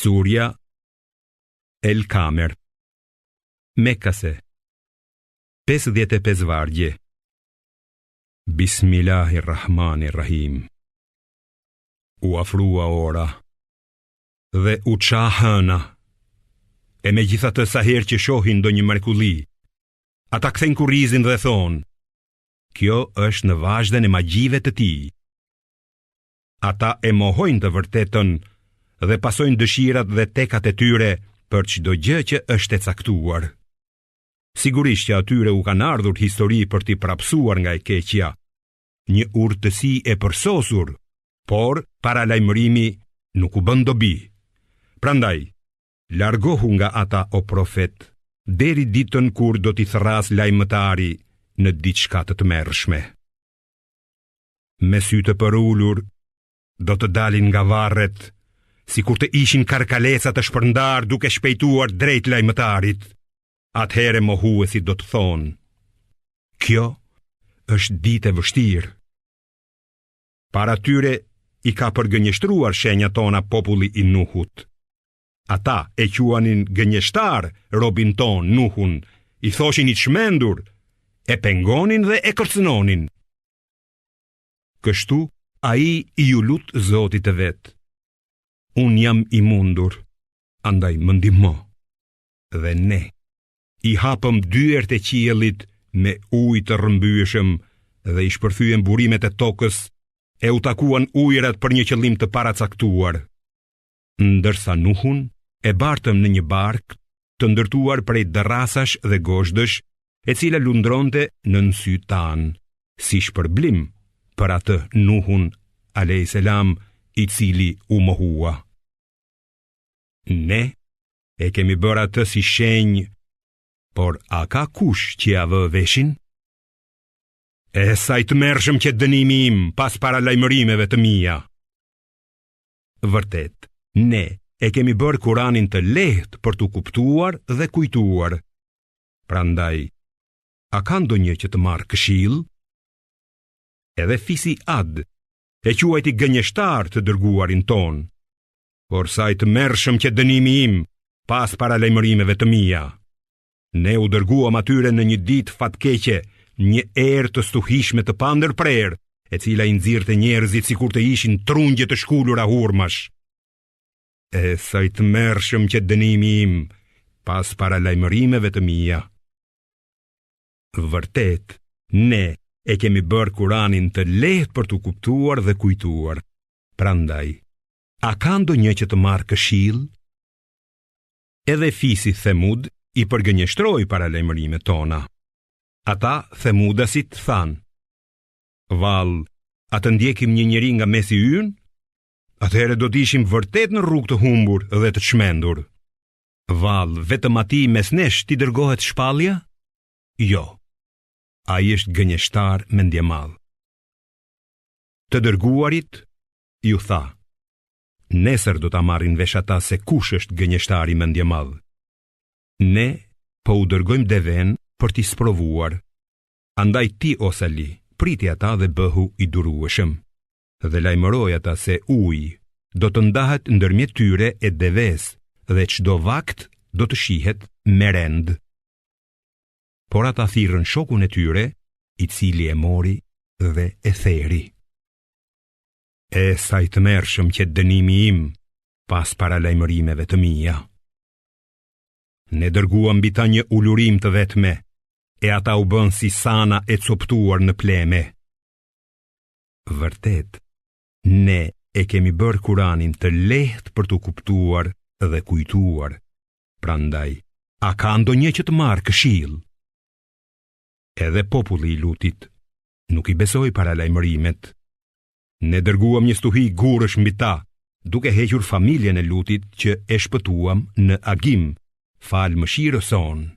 Surja El Kamer Mekase 55 vargje Bismillahirrahmanirrahim U afrua ora Dhe u ça hëna E megjithatë sa herë që shohin ndonjë mrekulli Ata kthejnë kurrizin dhe thonë Kjo është në vazhdën e magjive të tij Ata e mohojnë të vërtetën dhe pasojnë dëshirat dhe tekat e tyre për çdo gjë që është e caktuar. Sigurisht që atyre u kanë ardhur histori për t'i prapësuar nga e keqja, një urtësi e përsosur, por paralajmërimi nuk u bën dobi. Prandaj, largohu nga ata o profet, deri ditën kur do t'i thërrasë lajmëtari në diçka të tmerrshme. Me sy të përulur do të dalin nga varret, sikur të ishin karkaleca të shpërndarë duke shpejtuar drejt lajmëtarit. Atëherë mohuesit do të thonë, kjo është ditë e vështirë. Para tyre i ka përgënjeshtruar shenjat tona populli i Nuhut. Ata e quanin gënjeshtar robin tonë Nuhun, i thoshin i çmendur, e pengonin dhe e kërcënonin. Kështu ai iu lut Zotit të vet. Unë jam i mundur, andaj më ndihmo. Dhe ne i hapëm dyert e qiellit me ujë të rrëmbyeshëm dhe i shpërthyem burimet e tokës e u takuan ujërat për një qëllim të paracaktuar. Ndërsa Nuhun e bartëm në një barkë të ndërtuar prej dërrasash dhe gozhdësh, e cila lundronte nën sytë tanë, si shpërblim për atë Nuhun a.s. i cili u mohua. Ne e kemi bërë atë si shenjë, por a ka kush që ia vë veshin? E sa i tmerrshëm qe dënimi im pas paralajmërimeve të mia. Vërtet, ne e kemi bërë Kuranin të lehtë për t'u kuptuar dhe kujtuar. Prandaj, a ka ndonjë që të marrë këshillë? Edhe fisi Ad e quajti gënjeshtar të dërguarin tonë, por sa i tmerrshëm qe dënimi im pas paralajmërimeve të mia. Ne u dërguam atyre në një ditë fatkeqe, një erë të stuhishme të pandërprerë, e cila i nxirrte njerëzit sikur të ishin trungje të shkulura hurmash. E sa i tmerrshëm qe dënimi im pas paralajmërimeve të mia. Vërtet, ne e kemi bërë Kuranin të lehtë për t'u kuptuar dhe kujtuar. Prandaj, a ka ndonjë që të marrë këshillë? Edhe fisi Themud i përgënjeshtroi paralajmërimet tona. Ata Themudasit thanë, Vallë, a të ndjekim një njeri nga mesi ynë? Atëherë do të ishim vërtet në rrugë të humbur dhe të çmendur. Vallë, vetëm atij mes nesh t'i dërgohet shpallja? Jo, ai është gënjeshtar mendjemadh. Të dërguarit iu tha, nesër do ta marrin vesh ata se kush është gënjeshtari mendjemadh. Ne po u dërgojmë devenë për t'i sprovuar. Andaj ti o Salih, priti ata dhe bëhu i durueshëm. Dhe lajmëroji ata se uji do të ndahet ndërmjet tyre e devesë dhe çdo vakt do të shihet me rend. Por ata thirrën shokun e tyre, i cili e mori dhe e theri. E sa i tmerrshëm qe dënimi im pas paralajmërimeve të mia. Ne dërguam mbi ta një ulurimë të vetme, e ata u bënë si sana e copëtuar në pleme. Vërtet, ne e kemi bërë Kuranin të lehtë për t'u kuptuar dhe kujtuar. Prandaj, a ka ndonjë që të marrë këshillë? Edhe populli i Lutit nuk i besoi paralajmërimet. Ne dërguam një stuhi gurësh mbi ta, duke hequr familjen e Lutit që e shpëtuam në agim, falë mëshirës sonë.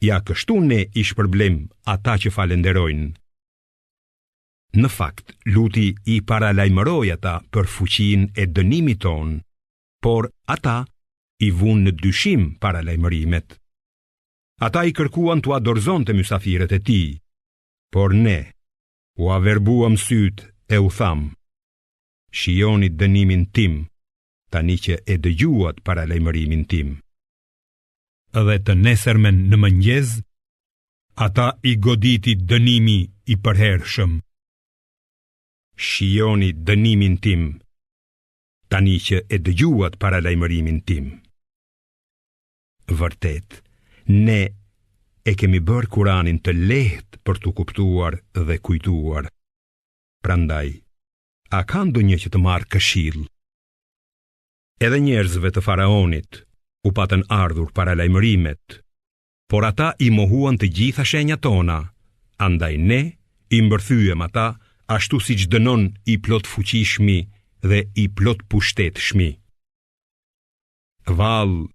Ja kështu ne i shpërblejmë ata që falënderojnë. Në fakt, Luti i paralajmëroi ata për fuqinë e dënimit tonë, por ata i vunë në dyshim paralajmërimet. Ata i kërkuan t'ua dorëzonte mysafirët e tij, por ne ua verbuam sytë e u thamë, shijoni dënimin tim. tani që e dëgjuat paralajmërimin tim. Dhe të nesërmen në mëngjes, ata i goditi dënimi i përhershëm. Shijoni dënimin tim, tani që e dëgjuat paralajmërimin tim. Vërtet, ne e kemi bërë Kuranin të lehtë për t'u kuptuar dhe kujtuar. Prandaj, a ka ndonjë që të marrë këshillë? Edhe njerëzve të faraonit u patën ardhur paralajmërimet, por ata i mohuan të gjitha shenjat tona, andaj ne i mbërthyem ata ashtu siç dënon i plotfuqishmi dhe i plotpushtetshmi. Vallë,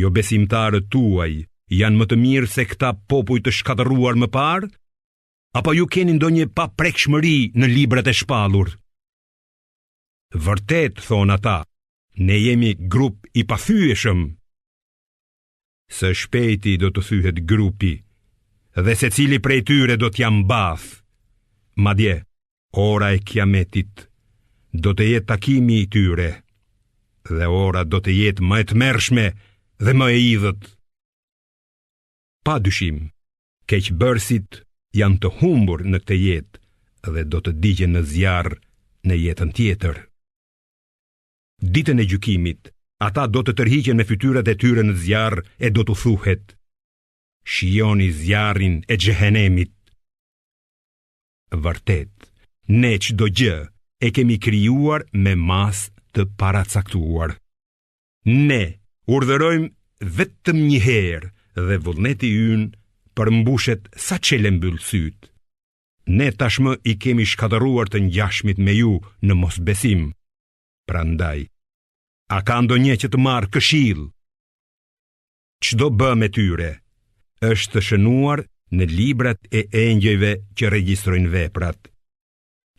jobesimtarët tuaj janë më të mirë se këta popuj të shkatërruar më parë? Apo ju keni ndonjë paprekshmëri në librat e shpallur? Vërtet, thonë ata, ne jemi grup i pathyeshëm. Së shpejti do të thyhet grupi, dhe secili prej tyre do t'ia mbathë. Madje, ora e kiametit do të jetë takimi i tyre, dhe ora do të jetë më e tmerrshme dhe më e idhët. Pa dyshim, keqbërësit janë të humbur në këtë jetë dhe do të digjen në zjarr në jetën tjetër. Ditën e gjykimit, ata do të tërhiqen me fytyrat e tyre në zjarr e do t'u thuhet: Shijoni zjarrin e xhehenemit. Vërtet, ne çdo gjë e kemi krijuar me masë të paracaktuar. Ne urdhërojmë vetëm një herë dhe vullneti ynë përmbushet sa çel e mbyll sytë. Ne tashmë i kemi shkatërruar të ngjashmit me ju në mosbesim. Prandaj, a ka ndonjë që të marrë këshillë? Çdo bëmë e tyre është shënuar në librat e engjëjve që regjistrojnë veprat.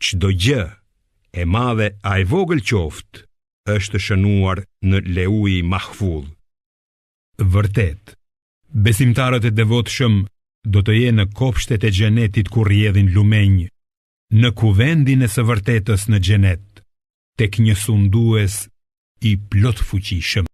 Çdo gjë, e madhe a e vogël qoftë, është shënuar në Leuhi Mahfudh. Vërtet, besimtarët e devotshëm do të jenë në kopshtet e xhenetit ku rrjedhin lumenj, në kuvendin e së vërtetës në xhenet, tek një sundues i plotfuqishëm.